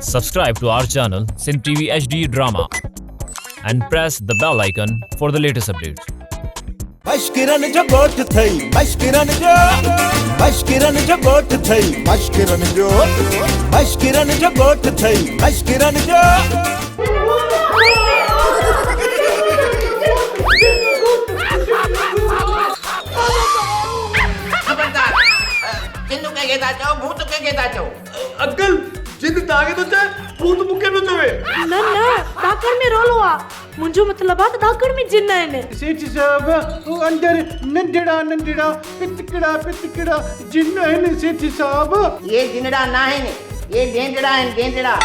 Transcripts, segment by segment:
Subscribe to our channel Sindh TV HD Drama and press the bell icon for the latest updates. مشڪرن جو ڳوٺ ٿئي مشڪرن جو مشڪرن جو ڳوٺ ٿئي مشڪرن جو مشڪرن جو ڳوٺ ٿئي مشڪرن جو. خبردار جن ڪنهن کي ٿا چئو ڀوت ڪنهن کي ٿا چئو. انڪل جن توهان کي ٿو چئي ڀوت مون کي ٿو چوي. نه نه ڏاڪڻ ۾ رولو آ منهنجو مطلب آ ته ڏاڪڻ ۾ جن آهن. سيٺ صاحب هو اندر ننڍڙا ننڍڙا پتڪڙا پتڪڙا جن آهن سيٺ صاحب. اهي جنڙا ناهن اهي ڍينڍڙا آهن ڍينڍڙا.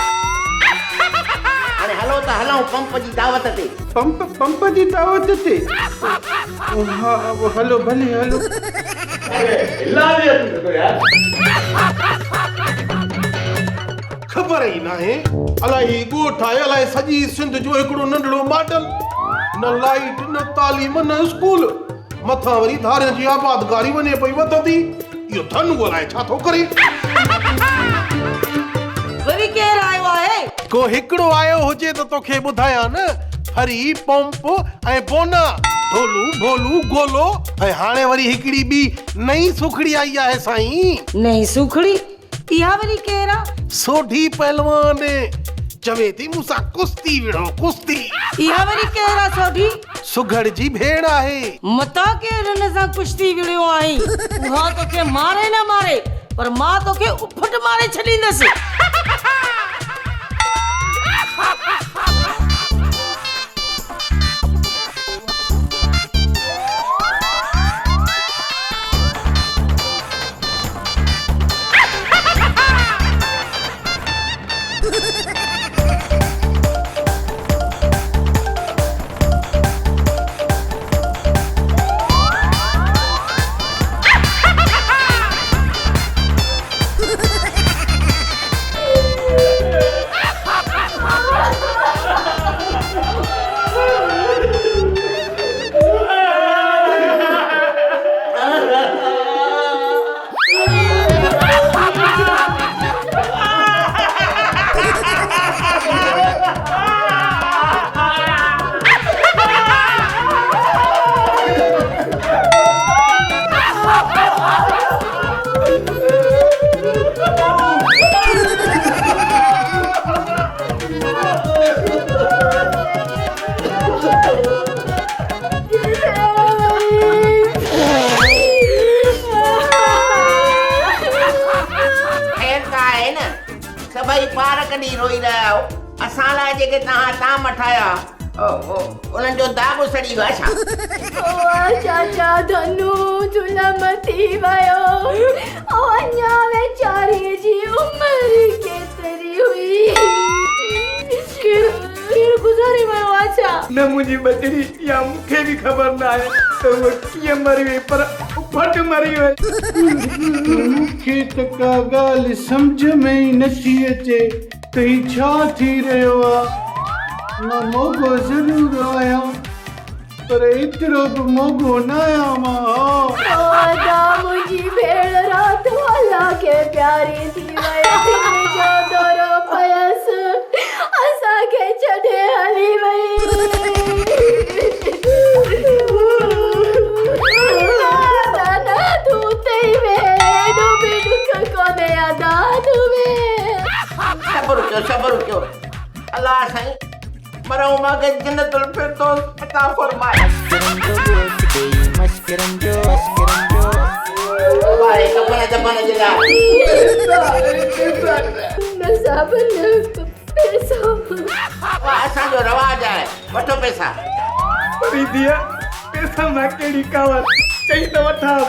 هاڻي هلو ته هلون پمپ جي دعوت تي. پمپ پمپ جي دعوت تي ها هلو ڀلي هلو. خبر ئي ناهي الائي هي ڳوٺ آهي الائي سڄي سنڌ جو هڪڙو ننڍڙو ماڊل. نه لائيٽ نه تعليم نه اسڪول. مٿان وري ڌارين جي آبادگاري وڃي پئي وڌندي. اهو ڌنو الائي ڇا ٿو ڪري. وري ڪير آيو آهي؟ ڪو هڪڙو آيو هجي ته توکي ٻڌايان نه. ڦري، پمپ ۽ بونا، ڍولو، ڀولو، گولو ۽ هاڻي وري هڪڙي ٻي نئين سوکڙي آئي آهي سائين. نئين سوکڙي؟ اها وري ڪير آ؟ سوڍي پهلوان چوي ٿي مون سان ڪشتي وڙهو ڪشتي. اها وري ڪير آ سوڍي؟ سگهڙ جي ڀيڻ آهي. متان ڪير هن سان ڪشتي وڙهيو آهين. اها توکي ماري نه ماري پر مان توکي اڦٽ ماري ڇڏيندس. خير ته آهي نه؟ سڀئي پار ڪڍي روئي رهيا آهيو. اسان لاء جيڪي توهان طعام ٺاهيا انهن جو داغ سڙي ويو آهي ڇا؟ اوه چاچا ڌنو ظلم ٿي ويو. اڃا ويچاري جي عمر ڪيتري هئي. ڪير ڪير گذاري ويو آ ڇا؟ نه منهنجي ٻچڙي اها مون کي به خبر ناهي ته هوء ڪيئن مري وئي پر اڦٽ مري وئي. مون کي ته ڪا ڳالهه سمجهه ۾ ئي نٿي اچي ته هي ڇا ٿي رهيو آ. مان موڳو ضرور آهيان پر ايترو به موڳو نه آهيان مان ها. او ادا منهنجي ڀيڻ رات الله کي پياري ٿي وئي دل جو دورو پيس اسان کي ڇڏي هلي وئي. ادا نه تون اتي ئي ويهه ايڏو به ڏک ڪونهي ادا تون ويهه. صبر ڪيو صبر ڪيو الله سائين مرحومه کي جنت الفردوس عطا فرمائي. بابا هي ڪفن دفن جي لاء. نه صاحب نه پئسا. بابا اسان جو رواج آهي وٺو پئسا. پري ڌيء پئسن مان ڪهڙي ڪاوڙ چئي ته وٺانس.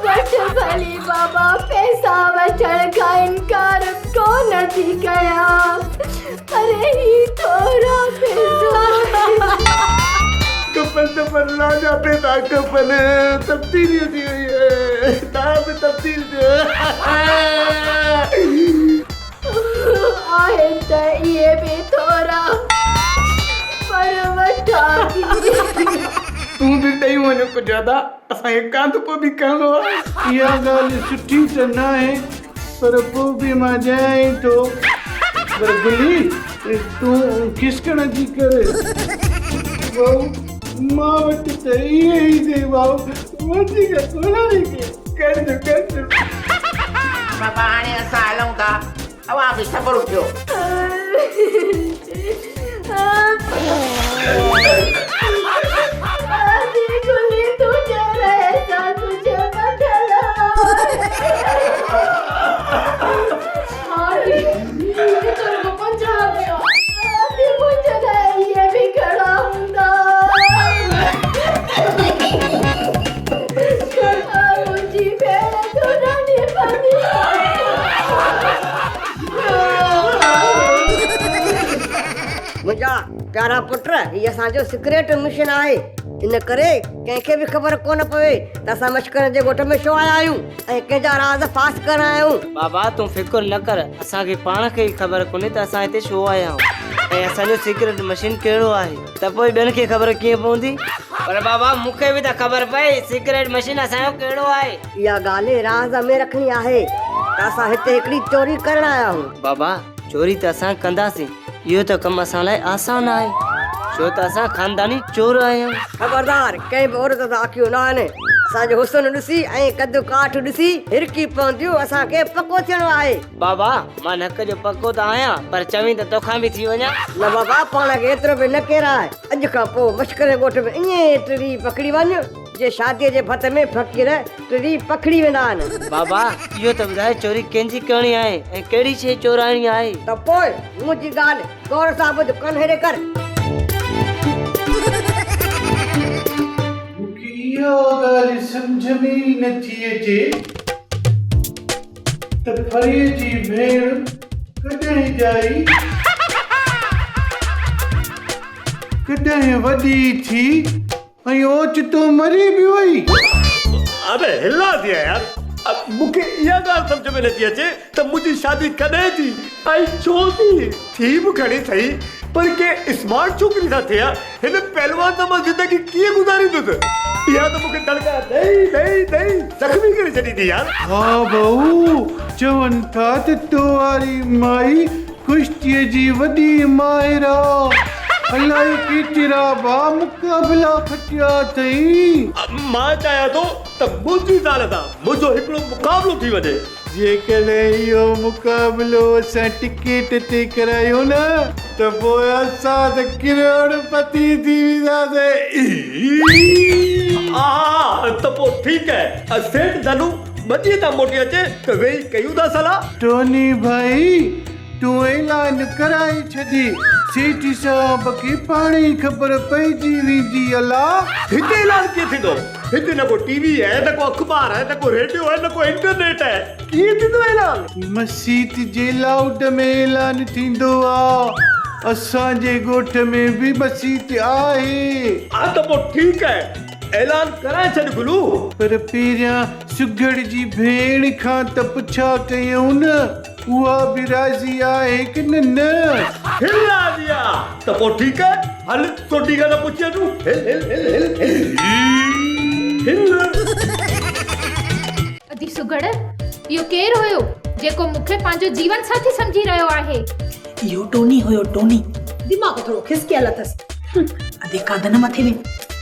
وٺ ڀلي بابا پئسا وٺڻ کان انڪار ڪونه ٿي ڪيان. پر هي ٿورا پئسا. کپن ته پر لاڳاپي ٿا کپن. تبديلي اچي وئي آهي. توهان به تبديل ٿيو. آهن ته اهي به ٿورا پر وٺان ٿي. تون به ڏئي وڃ ڪجهه ادا. اسان کي ڪانڌپو به ڪرڻو آهي. اها ڳالهه سٺي ته ناهي پر پوء به مان ڏيان ئي ٿو. پر گلي تون کسڪڻ جي ڪر. ڀائو مان وٽ ته اهي ئي اٿئي ڀائو وڌيڪ ڪونهي ڪي. قرض قرض. بابا هاڻي اسان هلون ٿا. اوهان به صبر ڪيو. ادي گلي تنهنجي احساس تنهنجي ٻڌل آهي. هي ته رڳو 50 رپيا. ادي منهنجي لاء اهي به گهڻا هوندا. منهنجي ڀيڻ تون رني پوندي. منهنجا پيارا پٽ، هي اسان جو سيڪريٽ مشن آهي، ان ڪري ڪنهن کي به خبر ڪونه پوي ته اسان مشڪرن جي ڳوٺ ۾ ڇو آيا آهيون ۽ ڪنهن جا راز فاش ڪرڻ آيا آهيون. بابا تون فڪر نه ڪر، اسان کي پاڻ کي ئي خبر ڪونهي ته اسان هتي ڇو آيا آهيون ۽ اسان جو سيڪريٽ مشن ڪهڙو آهي. ته پوء ٻين کي خبر ڪيئن پوندي؟ پر بابا مون کي به ته خبر پئي سيڪريٽ مشين اسان جو ڪهڙو آهي. اها ڳالهه راز ۾ رکڻي آهي ته اسان هتي هڪڙي چوري ڪرڻ آيا آهيون. بابا چوري ته اسان ڪنداسين، اهو ته ڪم اسان لاء آسان آهي، ڇو ته اسان خانداني چور آهيون. خبردار ڪنهن به عورت سان اکيون نه هڻ. اسان جو حسن ڏسي ۽ قد ڪاٺ ڏسي هرکي پونديون، اسان کي پڪو ٿيڻو آهي. بابا مان نڪ جو پڪو ته آهيان پر چوين ته توکان به ٿي وڃان. نه بابا پاڻ کي ايترو به نه ڪيراء. اڄ کان پوء مشڪري ڳوٺ ۾ ائين ئي ٽڙي پکڙي وڃ جيئن شاديء جي ڀت ۾ فقير ٽڙي پکڙي ويندا آهن. بابا اهو ته ٻڌاء چوري ڪنهن جي ڪرڻي آهي ۽ ڪهڙي شيء چورائڻي آهي؟ ته پوء منهنجي ڳالهه غور سان ٻڌ ڪن هيڏي ڪر. مون کي اها ڳالهه سمجهه ۾ ئي نه ٿي اچي. ته ڦريء جي ڀيڻ ڪڏهن ڄائي، ڪڏهن وڏي ٿي ۽ اوچتو مري به وئي. ابي هلا ٿي يار، مون کي اها ڳالهه سمجهه ۾ نٿي اچي ته منهنجي شادي ڪڏهن ٿي ۽ ڇو ٿي؟ ٿي به کڻي سهي پر ڪنهن اسمارٽ ڇوڪري سان ٿئي ها، هن پهلوان سان مان زندگي ڪيئن گذاريندس؟ اها ته مون کي دڙڪا ڏئي ڏئي ڏئي زخمي ڪري ڇڏيندي يار. ها ڀائو، چون ٿا ته تو واري مائي ڪشتيء جي وڏي ماهر آ. الائي ڪيترا ڀا مقابلا کٽيا اٿئي. مان چاهيان ٿو ته منهنجي زال سان منهنجو هڪڙو مقابلو ٿي وڃي. جيڪڏهن اهو مقابلو اسان ٽڪيٽ تي ڪرايون نه ته پوء اسان ته ڪروڙ پتي ٿي وينداسين. ها ته پوء ٺيڪ آهي سيٺ ڌنو ٻنيء تان موٽي اچي ته ويهي ڪيون ٿا صلاح. ٽوني ڀائي تون اعلان ڪرائي ڇڏي، سيٺ صاحب کي پاڻ ئي خبر پئجي ويندي الا. هتي اعلان ڪيئن ٿيندو؟ هتي نه ڪو ٽي وي آهي، نه ڪو اخبار آهي، نه ڪو ريڊيو آهي، نه ڪو انٽرنيٽ آهي. ڪيئن ٿيندو اعلان؟ مسيت جي لائوڊ ۾ اعلان ٿيندو آ. اسان جي ڳوٺ ۾ به مسيت آهي. ها ته پوء ٺيڪ آهي، اعلان ڪرائي ڇڏ گلو. پر پهريان سگهڙ جي ڀيڻ کان ته پڇا ڪيون نه. اها به راضي آهي ڪه نه نه؟ هل راضي آ ته پوء ٺيڪ آهي، هل سوڍي کان ته پڇي اچون، هل هل هل هل هل هل. ادي سگهڙ، اهو ڪير هيو جيڪو مون کي پنهنجو جيون ساٿي سمجهي رهيو آهي؟ اهو ٽوني هيو ٽوني. دماغ ٿورو کسڪيل اٿس. ادي ڪاڌن مٿي ۾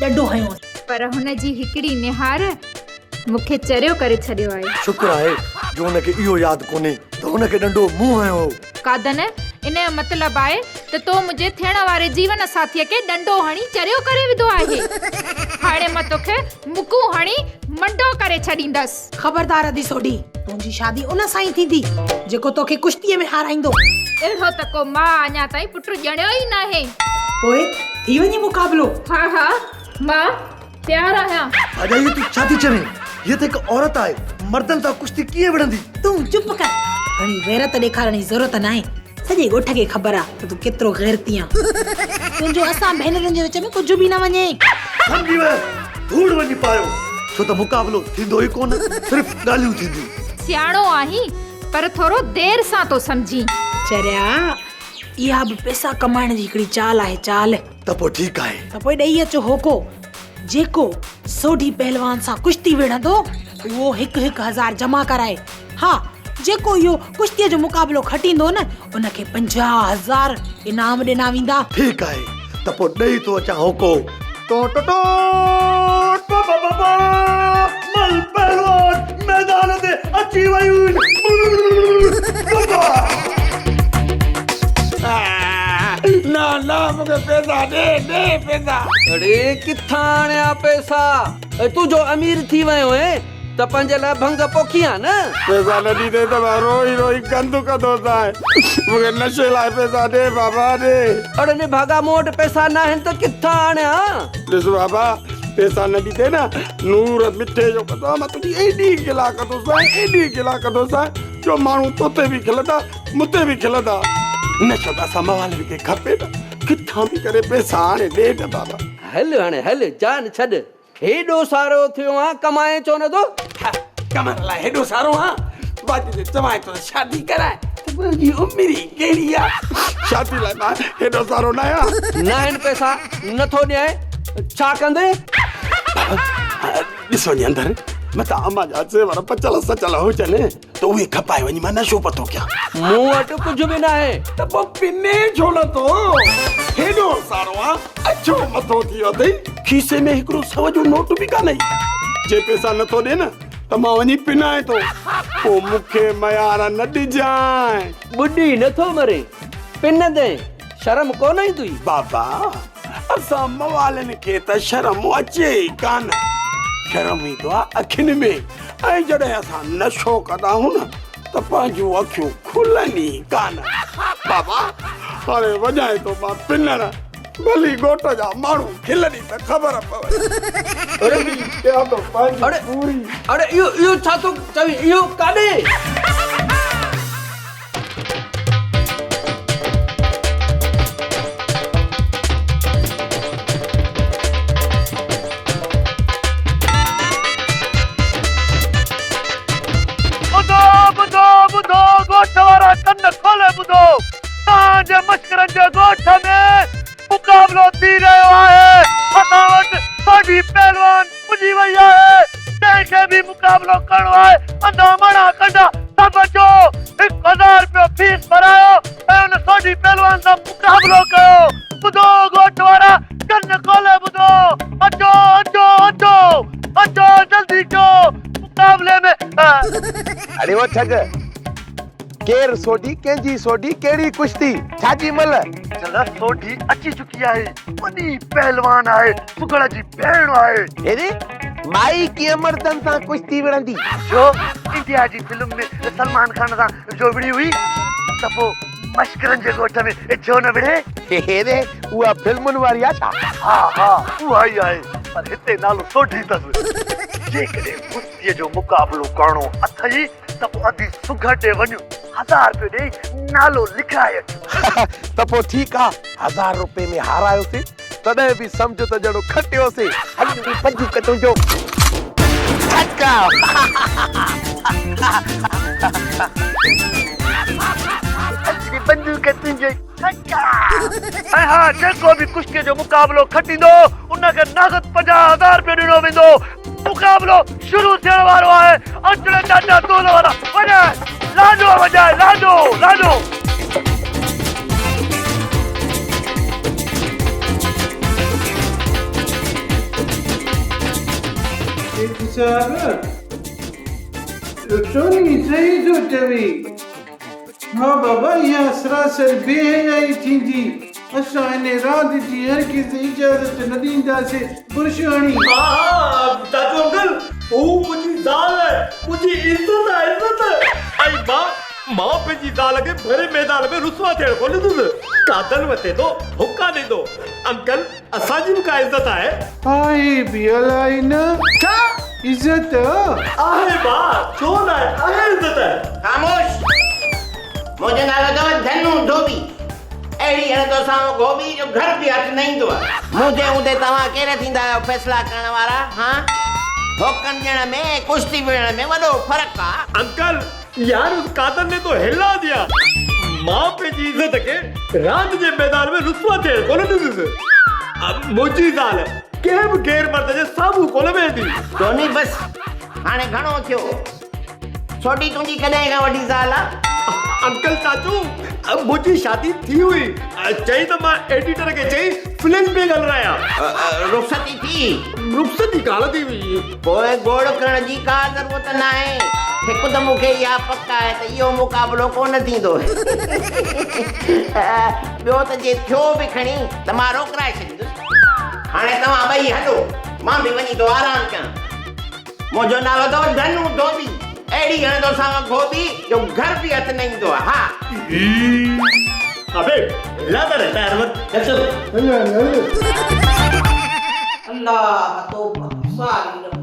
ڏنڊو هنيو. پر هن جي هڪڙي نهار مون کي چريو ڪري ڇڏيو آهي. شڪر آهي جو هن کي اهو ياد ڪونهي ته هن کي ڏنڊو مون هنيو هو. قادن، ان جو مطلب آهي ته تو منهنجي ٿيڻ واري جيون ساٿيء کي ڏنڊو هڻي چريو ڪري وڌو آهي. هاڻي مان توکي مڪون هڻي منڊو ڪري ڇڏيندس. خبردار ادي سوڍي، تنهنجي شادي ان سان ئي ٿيندي، جيڪو توکي ڪشتيء ۾ هارائيندو. اهڙو ته ڪو ماء اڃا تائين پٽ ڄڻيو ئي ناهي. پوء ٿي وڃي مقابلو. ها ها، مان تيار آهيان. ڀاڄائي تون ڇا ٿي چوين؟ هيء ته هڪ عورت آهي، مردن سان ڪشتي ڪيئن وڙهندي؟ تون چپ ڪر. گهڻي غيرت ڏيکارڻ جي ضرورت ناهي. سڄي ڳوٺ کي خبر آ ته تون ڪيترو غيرتي آن. تنهنجو اسان ڀينرن جي وچ ۾ ڪجهه به نه وڃي. سمجهي ويس، ڌوڙ وڃي پايو، ڇو ته مقابلو ٿيندو ئي ڪونه، صرف ڳالهيون ٿينديون. سياڻو آهين، پر ٿورو دير سان ٿو سمجهين. چريا، اها به پئسا ڪمائڻ جي هڪڙي چال آهي، چال. ته پوء ٺيڪ آهي. ته پوء ڏئي اچو هوڪو، جيڪو سوڍي پهلوان سان ڪشتي وڙهندو، اهو هڪ هڪ هزار جمع ڪرائي. ها، جيڪو اهو ڪشتيء جو مقابلو کٽيندو نه، ان کي 50,000 انعام ڏنا ويندا. ٺيڪ آهي ته پوء ڏئي ٿو اچان هوڪو. ٽو ٽو ٽو ٽو ٽو ٽو ٽو مل پهلوان ميدان تي اچي ويون. نه نه مون کي پئسا ڏي ڏي پئسا. اڙي ڪٿان آڻيان پئسا؟ تون جو امير ٿي ويو آهين ته پنهنجي لاء ڀنگ پوکي آ نه. پئسا نه ڏيندين ته مان روئي روئي گند ڪندوسانء. مون کي نشي لاء پئسا ڏي بابا ڏي. اڙي نڀاڳا مون وٽ پئسا ناهن ته ڪٿان آڻيان؟ ڏس بابا پئسا نه ڏيندين نه نور مٺي جو قسم مان تنهنجي ايڏي گلا ڪندوسانء ايڏي گلا ڪندوسانء جو ماڻهو تو تي به کلندا مون تي به کلندا. نشو ته اسان موالين کي کپي نه ڪٿان به ڪري پئسا آڻي ڏي نه بابا. هل هاڻي هل جان ڇڏ. هيڏو سارو ٿيو آن ڪمائين ڇو نٿو؟ ها ڪمائڻ لاء هيڏو سارو آن باقي جي چوانء ٿو ته شادي ڪرائي ته منهنجي عمر ئي ڪهڙي آ. شادي لاء مان هيڏو سارو ناهيان. ناهن پئسا نٿو ڏيانء ڇا ڪندين؟ بابا ڏس وڃي اندر متان امان جا زيور بچل سچل هجن. ته اهي کپائي وڃي مان نشو پتو ڪيان. مون وٽ ڪجهه به ناهي. ته پوء پني ڇو نه ٿو؟ هيڏو سارو آ، اڇو مٿو ٿي ويو اٿئي، کيسي ۾ هڪڙو سو جو نوٽ به ڪانهي. جي پئسا نه ٿو ڏين نه ته مان وڃي پنائين ٿو، پوء مون کي ميار نه ڏجانء. ٻڏي نه ٿو مرين، پنندين شرم ڪونه ايندوئي؟ بابا، اسان موالين کي ته شرم اچي ئي ڪانه. شرم ايندو آ اکين ۾. ۽ جڏهن اسان نشو ڪندا آهيون نه ته پنهنجون اکيون کلن ئي ڪانه. بابا هاڻي وڃانء ٿو مان پنڻ، ڀلي ڳوٺ جا ماڻهو کلن ئي ته خبر پوي. ڪيان ٿو پنهنجي پوري. اڙي اهو اهو ڇا ٿو چوين اهو ڪاڏي؟ ٻڌو ٻڌو ٻڌو ڳوٺ وارا ڪن کولي ٻڌو توهان جي مشڪرن جي ڳوٺ ۾ مقابلو ٿي رهيو آهي اسان وٽ ساڍي پهلوان پڄي وئي آهي جنهن کي به مقابلو ڪرڻو آهي انڌا مڻا ڪنڊا سڀ اچو 1000 رپيو فيس ڀرايو ۽ ان سوڍي پهلوان سان مقابلو ڪيو ٻڌو ڳوٺ وارا ڪن کولي ٻڌو اچو اچو اچو اچو جلدي ڪيو مقابلي ۾. اڙي او ٺڳ! ڪير سوڍي، ڪنهن جي سوڍي، ڪهڙي ڪشتي، ڇا جي ملهه؟ چل سوڍي اچي چڪي آهي، وڏي پهلوان آهي، سگهڙ جي ڀيڻ آهي. هيڏي مائي ڪيئن مردن سان ڪشتي وڙهندي؟ ڇو انڊيا جي فلم ۾ سلمان خان سان جو وڙهي هئي ته پوء مشڪرن جي ڳوٺ ۾ ڇو نه وڙهي؟ هيڏي اها فلمن واري آ ڇا؟ ها ها اها ئي آهي پر هتي نالو سوڍي اٿس. جيڪڏهن ڪشتيء جو مقابلو ڪرڻو اٿئي ته پوء ادي سگهڙ ڏي وڃ، هزار رپيو ڏيئي نالو لکرائي اچ. ته پوء ٺيڪ آ، هزار رپئي ۾ هارايوسين تڏهن به سمجهه ته ڄڻ کٽيوسين. هل ڙي بندوق تنهنجو ٺڪا. هل ڙي بندوق تنهنجو ٺڪا. ۽ ها جيڪو به ڪشتيء جو مقابلو کٽيندو ان کي نقد 50,000 رپيو ڏنو ويندو. مقابلو شروع ٿيڻ وارو آهي اچ ڙي چاچا تول وارا وڄاء لاڏو وڄاء لاڏو لاڏو. سيٺ صاحب ٽوني صحيح ٿو چوي. ها بابا اها سراسر بي حيائي ٿيندي. اسان ان راند جي هرگز اجازت نه ڏينداسين. برش هڻي. ها ها چاچو انڪل هو منهنجي زال آهي منهنجي عزت آهي عزت ۽ مان مان پنهنجي زال کي ڀري ميدان ۾ رسوا ٿيڻ ڪونه ڏيندس. ڪادل وتي ٿو هڪا ڏيندو. انڪل اسان جي به ڪا عزت آهي. آهي به الائي نه. ڇا؟ عزت؟ آهي ڀاء ڇو ناهي آهي عزت. خاموش! منهنجو نالو اٿو ڌنو ڌوٻي. اهڙي هڻندوسانو گهوٻي جو گهر به هٿ نه ايندو. منهنجي هوندي توهان ڪير ٿيندا آهيو فيصلا ڪرڻ وارا؟ هان؟ هوڪن ڏيڻ ۾ ۽ ڪشتي وڙهڻ ۾ وڏو فرق آ. انڪل! يار اس قاتل ني تو هلا ديا. مان پنهنجي عزت کي راند جي ميدان ۾ رسوا ٿيڻ ڪونه ڏيندس. منهنجي زال ڪنهن به غير مرد جي سامهون ڪونه ويهندي. ٽوني بس هاڻي گهڻو ٿيو. سوڍي تنهنجي ڪڏهن کان وڏي زال آ؟ انڪل چاچو منهنجي شادي ٿي هئي. چئي ته مان ايڊيٽر کي چئي فلم پئي ڳالهرايان. رخصتي ٿي؟ رخصتي ڪانه ٿي هئي. پوء گوڙ ڪرڻ جي ڪا ضرورت ناهي. هڪ ته مون کي اها پڪ آهي ته اهو مقابلو ڪونه ٿيندو. ٻيو ته جي ٿيو به کڻي ته مان روڪرائي ڇڏيندس. هاڻي توهان ٻئي هلو، مان به وڃي ٿو آرام ڪيان. منهنجو نالو اٿو ڌنو ڌوٻي، اهڙي هڻندوسانو گهوٻي جو گهر به هٿ نه ايندو. ها. ابي لاتا رهتا هر وقت چل هل هل هل. الله توبه ساري رب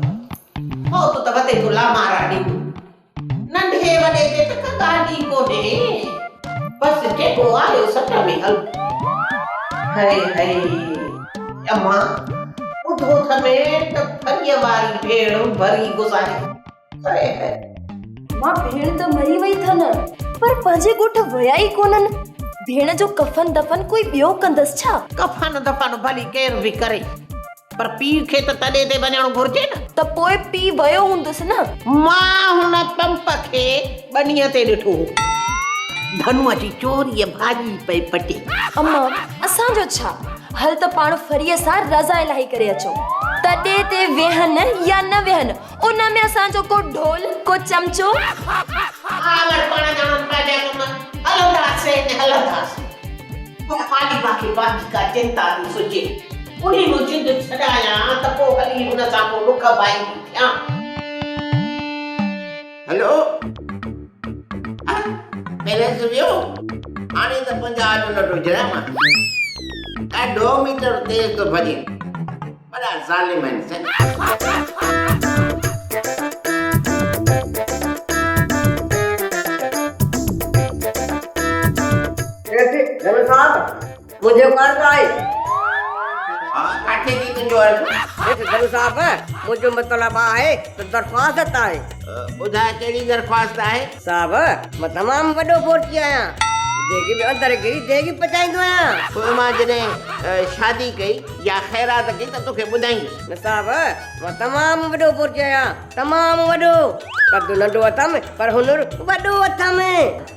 موت ته وتي ٿو لامارا ڏيندو ننڍي وڏي تي ته ڪا ڳالهه ئي ڪونهي بس جيڪو آيو سٽ ۾ هل هئي هئي امان ٻڌو ٿمي ته ڦريء واري ڀيڻ ڀري گذاري هئي هئي. مان ڀيڻ ته مري وئي ٿن پر پنهنجي ڳوٺ ويا ئي ڪونهن. ڀيڻ جو ڪفن دفن ڪوئي ٻيو ڪندس ڇا؟ ڪفن دفن ڀلي ڪير به ڪري پر پيء کي ته تڏي تي وڃڻ گهرجي نه. ته پوء پيء ويو هوندس نه. مان هن پمپ کي ٻنيء تي ڏٺو هو. ڌنوء جي چوريء ڀاڄي پئي پٽي. اما، اسان جو ڇا؟ هل ته پاڻ ڦريء سان رضا الاهي ڪري اچون. تڏي تي ويهن يا نه ويهن، ان ۾ اسان جو ڪو ڍول، ڪو چمچو. آور پاڻ ڄاڻن پنهنجا ڪم. هلنداسين هلنداسين. پر حالي مان کي پنهنجي ڪا چنتا ٿي سجهي. انهي مان جند ڇڏايان ته پوء هلي هن سان ڪو ڏک ڀائيندي ٿيان. هلو بيلنس ويو هاڻي ته 50 جو نوٽ وجهرايان مان ڏاڍو ميٽر تيز ٿو ڀڄي وڏا ظالم آهن سائين. سيٺ ڌنو صاحب منهنجو قرض آهي. ها ڪاٿي ٿي تنهنجو عرض؟ سيٺ ڌنو صاحب منهنجو مطلب آهي ته درخواست آهي. ٻڌاء ڪهڙي درخواست آهي؟ صاحب مان تمام وڏو بورچي آهيان. ديڳ ۾ اندر گهڙي ديڳ پچائيندو آهيان. پوء مان جڏهن شادي ڪئي يا خيرات ڪئي ته توکي ٻڌائيندس. نه صاحب مان تمام وڏو بورچي آهيان تمام وڏو. قد ننڍو اٿم پر هنر وڏو اٿم.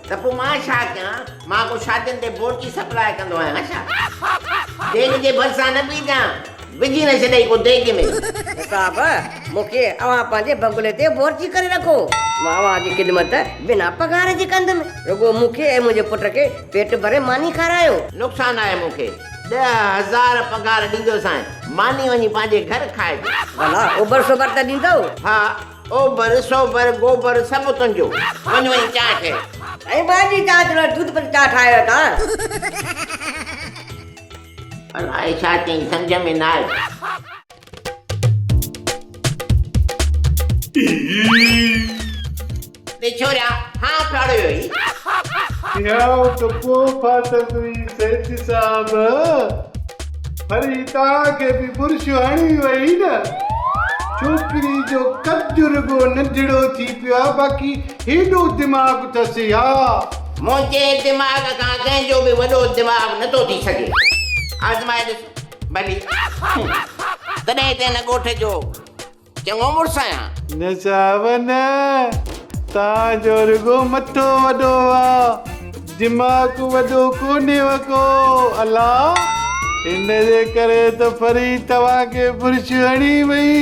ته پوء مان ڇا ڪيان؟ مان ڪو شادين تي بورچي سپلاء ڪندو آهيان ڇا؟ ديڳ جي ڀرسان نه بيهجان، وجهي نه ڇڏئي ڪو ديڳ ۾. صاحب، مون کي اوهان پنهنجي بنگلي تي بورچي ڪري رکو. مان اوهان جي خدمت بنا پگهار جي ڪندم. رڳو مون کي ۽ منهنجي پٽ کي پيٽ ڀري ماني کارايو. نقصان آهي مون کي 10,000 پگهار ڏيندوسانء، ماني وڃي پنهنجي گهر کائج. ڀلا اوبر سوبر ته ڏيندؤ؟ ها، اوبر سوبر گوبر سڀ تنهنجو. وڃ وڃي چانهه ٺاهه. سائين ڀاڄي چانهه ته دودھ پتي چانهه ٺاهيو اٿان. الائي ڇا چئين سمجهه ۾ نه آيو. ڙي ڇوريا هان ڦاڙيو ئي. اهو ته پوء ڦاٿل هئي سيٺ صاحب. وري توهان کي به برش هڻي وئي نه. ڇوڪري جو قد رڳو ننڍڙو ٿي پيو آ باقي هيڏو دماغ اٿس ها. منهنجي دماغ کان ڪنهن جو به وڏو دماغ نٿو ٿي سگهي. آزمائي ڏس ڀلي. تڏهن ته هن ڳوٺ جو چڱو مڙس آهيان. نه صاحب نه، توهان جو رڳو مٿو وڏو آ، دماغ وڏو ڪونهيو ڪو. الا! ان جي ڪري ته ڦري توهان کي برش هڻي وئي،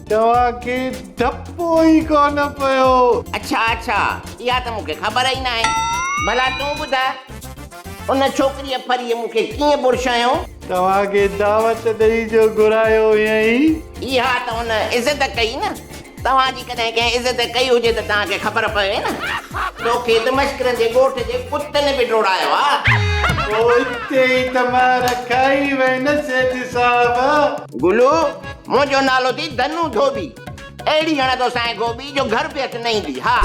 توهان کي ڌپو ئي ڪونه پيو. اڇا اڇا، اها ته مون کي خبر ئي ناهي. ڀلا تون ٻڌاء. ان ڇوڪريء ڦريء مون کي ڪيئن برش هنيو؟ توهان کي دعوت ڏئي جو گهرايو هيائين. اها ته ان عزت ڪئي نه. توهان جي ڪڏهن ڪنهن عزت ڪئي هجي ته توهان کي خبر پوي نه. توکي ته مشڪرن جي ڳوٺ جي ڪتن به ڊوڙايو آ. پوء اتي ئي ته مار کائي وئين نه سيٺ صاحب. گلو، منهنجو نالو ٿي ڌنو ڌوٻي. اهڙي هڻندوسانء گهوٻي جو گهر به هٿ نه ايندي. ها،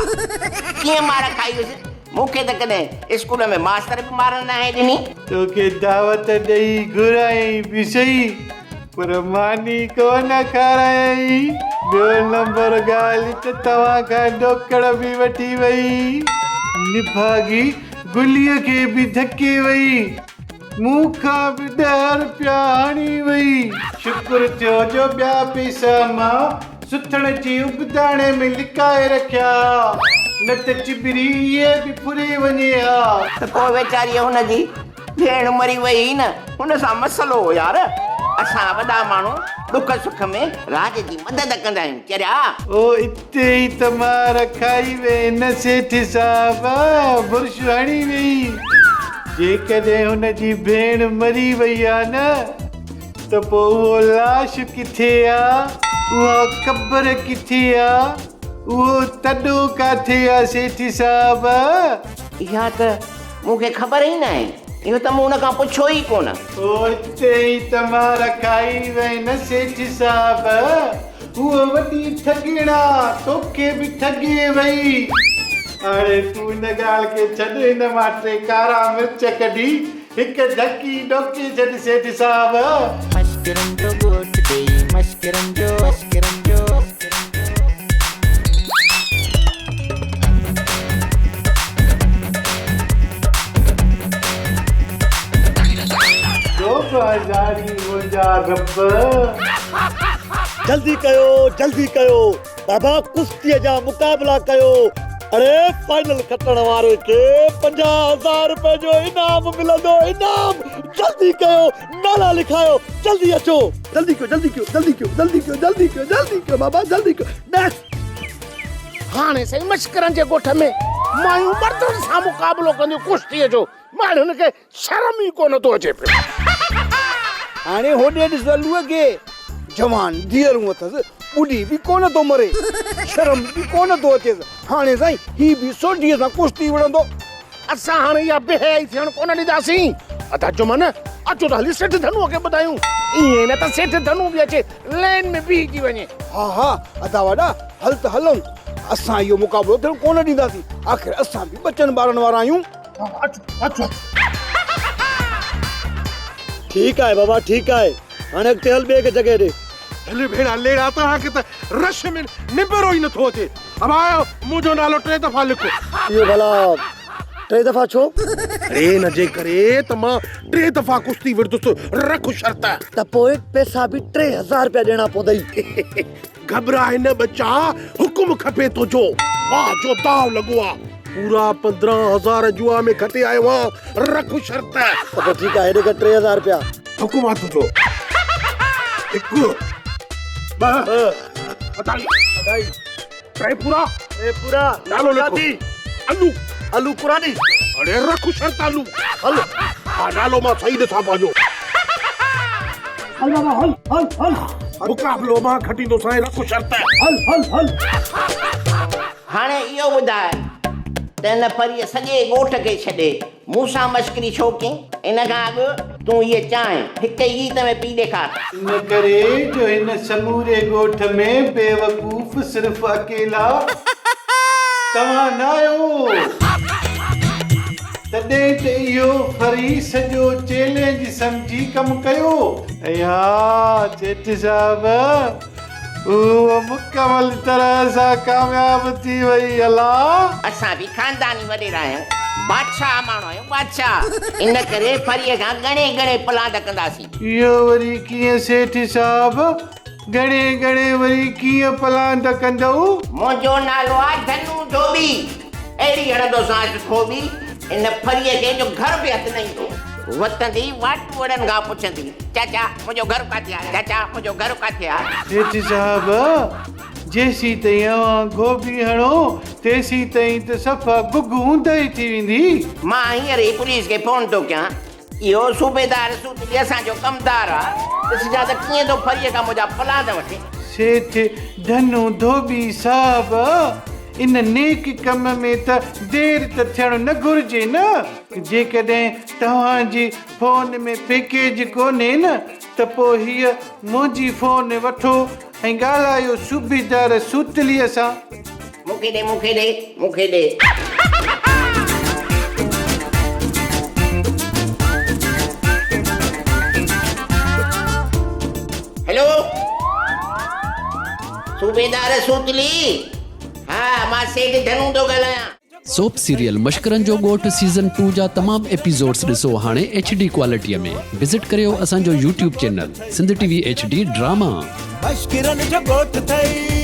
ڪيئن مار کائي هيس. مون کي ته ڪڏهن اسڪول ۾ ماستر به مار ناهي ڏني. توکي دعوت ڏئي گهرايائين به سهي، پر ماني ڪونه کارايائين. ٻيو نمبر ڳالهه ته توهان کان ڏوڪڙ به وٺي وئي. نڀاڳي گليء کي به ڌڪي وئي. مون کان به 10 رپيا هڻي وئي. شڪر ٿيو جو ٻيا پئسا مان سٿڻ جي ابداڻي ۾ لڪائي رکيا ها. نه ته چٻري اهي به ڦري وڃي ها. ته پوء ويچاريء هن جي ڀيڻ مري وئي هئي نه، هن سان مسئلو هو يار. اسان وڏا ماڻهو ڏک سک ۾ راڄ جي مدد ڪندا آهيون، چريا. او اتي ئي ته مار کائي وئين نه سيٺ صاحب، برش هڻي ويئي. جيڪڏهن هن جي ڀيڻ مري وئي ها نه ته پوء اهو لاش ڪٿي آ، اها قبر ڪٿي آ، اهو تڏو ڪاٿي آ سيٺ صاحب؟ اها ته مون کي خبر ئي ناهي. اهو ته مون ان کان پڇيو ئي ڪونه. اتي ئي ته مار کائي وئين نه سيٺ صاحب. هوء وڏي ٺڳڻ آ، توکي به ٺڳي وئي. هاڻي تون ان ڳالهه کي ڇڏ، هن مان ٽي ڪارا مرچ ڪڍي هڪ ڌڪي ڏوڪي ڇڏ سيٺ صاحب. مشڪرن جو ڳوٺ ٿئي مشڪرن جو مشڪرن جو. جلدي ڪيو جلدي ڪيو بابا ڪشتيء جا مقابلا ڪيو اڙي فائنل کٽڻ واري کي 50000 روپيه جو انعام ملندو انعام جلدي ڪيو نالا لکايو جلدي اچو جلدي ڪيو جلدي ڪيو جلدي ڪيو جلدي ڪيو جلدي ڪيو جلدي ڪيو بابا جلدي ڪيو نيڪسٽ هاڻي سائين مشڪرن جي ڳوٺ ۾ مايون مردن سان مقابلو ڪنديون ڪشتيء جو، ماڻهن کي شرم ئي ڪونه ٿو اچي پيو. هاڻي هوڏي ڏس الوء کي، جوان ڌيئرون اٿس، ٻڏي به ڪونه ٿو مري، شرم به ڪونه ٿو اچيس، هاڻي سائين هي به سوڍيء سان ڪشتي وڙهندو. اسان هاڻي اها بي حيائي ٿيڻ ڪونه ڏينداسين. ادا جمن، اچو ته هلي سيٺ ڌنوء کي ٻڌايون. ائين نه ته سيٺ ڌنو به اچي لين ۾ بيهجي وڃي. ها ها ادا وڏا، هل ته هلون. اسان اهو مقابلو ٿيڻ ڪونه ڏينداسين. آخر اسان به ٻچن ٻارن وارا آهيون. ها اچو اچو. ٺيڪ آهي بابا ٺيڪ آهي. هاڻي اڳتي هل ٻئي ڪنهن جڳهه ڏي. هل ڀيڻا ليڙا توهان کي ته رش ۾ نبرو ئي نٿو اچي. ابا منهنجو نالو ٽي دفعا لک. اهو ڀلا ٽي دفعا ڇو؟ اڙي ان جي ڪري ته مان ٽي دفعا ڪشتي وڙهندس رک شرط. ته پوء پئسا به 3000 رپيا ڏيڻا پوندئي. گهٻراء نه ٻچا حڪم کپي تنهنجو. واهه جو داء لڳو آ. پورا 15000 جوا ۾ کٽي آيو آهيان رک شرط. ته پوء ٺيڪ آهي هيڏي ڪر 3000 رپيا. حڪم آ تنهنجو. هڪ، ٻه، اڍائي، اڍائي، ٽي پورا، ٽي پورا، نالو لکو. الو، الو قرآني. اڙي رک شرط الو. هل. ها نالو مان صحيح ڏسان پنهنجو. هل بابا هل هل هل. مقابلو مان کٽيندوسانء رک شرط. هل هل هل. هاڻي اهو ٻڌاء ته هن پريء سڄي ڳوٺ کي ڇڏي مون سان مشڪري ڇو ڪئين؟ ان کان اڳ تون هيء چانهه هڪ ئي ڳيت ۾ پي ڏيکار. ان ڪري جو هن سموري ڳوٺ ۾ بيوقوف صرف اڪيلا توهان ناهيو. تڏهن ته اهو ڦري سڄو چئلينج سمجهي ڪم ڪيو. ۽ ها سيٺ صاحب! هوء مڪمل طرح سان ڪامياب ٿي وئي الا. اسان به خانداني وڏيرا آهيون، بادشاهه ماڻهو آهيون بادشاهه، ان ڪري ڦريء کان ڳڻي ڳڻي پلاند ڪنداسين. اهو وري ڪيئن سيٺ صاحب، ڳڻي ڳڻي وري ڪيئن پلاند ڪندؤ؟ منهنجو نالو آ ڌنو ڌوٻي، اهڙي هڻندوسانس کوٻي، ان ڦريء کي جو گهر به هٿ نه ايندو. وتندي واٽوئڙن کان پڇندي، چاچا منهنجو گهر ڪاٿي آ، چاچا منهنجو گهر ڪاٿي آ. سيٺ صاحب، جيسيتائين اوهان گوبي هڻو، تيسيتائين ته صفا گگ اونداهي ٿي ويندي. مان هينئر ئي پوليس کي فون ٿو ڪيان. اهو صوبيدار سوتلي اسان جو ڪمدار آ، ڏسجان ته ڪيئن ٿو ڦريء کان منهنجا پلاند وٺي. سيٺ ڌنو ڌوٻي صاحب، ان نيڪ ڪم ۾ ته دير ته ٿيڻ نه گهرجي نه. جيڪڏهن توهان جي فون ۾ پيڪيج ڪونهي نه ته پوء هيء منهنجي فون وٺو ۽ ڳالهايو صوبيدار سوتليء سان. مون کي ڏي، مون کي ڏي، مون کي ڏي. هيلو صوبيدار سوتلي، ها مان سيٺ ڌنو ٿو ڳالهايان. سوپ سيريل مشڪرن جو ڳوٺ سيزن ٽو جا تمام ايپيسوڊز ڏسو هاڻي ايڇ ڊي ڪوالٽي ۾ وزٽ ڪريو اسان جو YouTube channel Sindh T V H D drama. مشڪرن جو ڳوٺ ٿئي.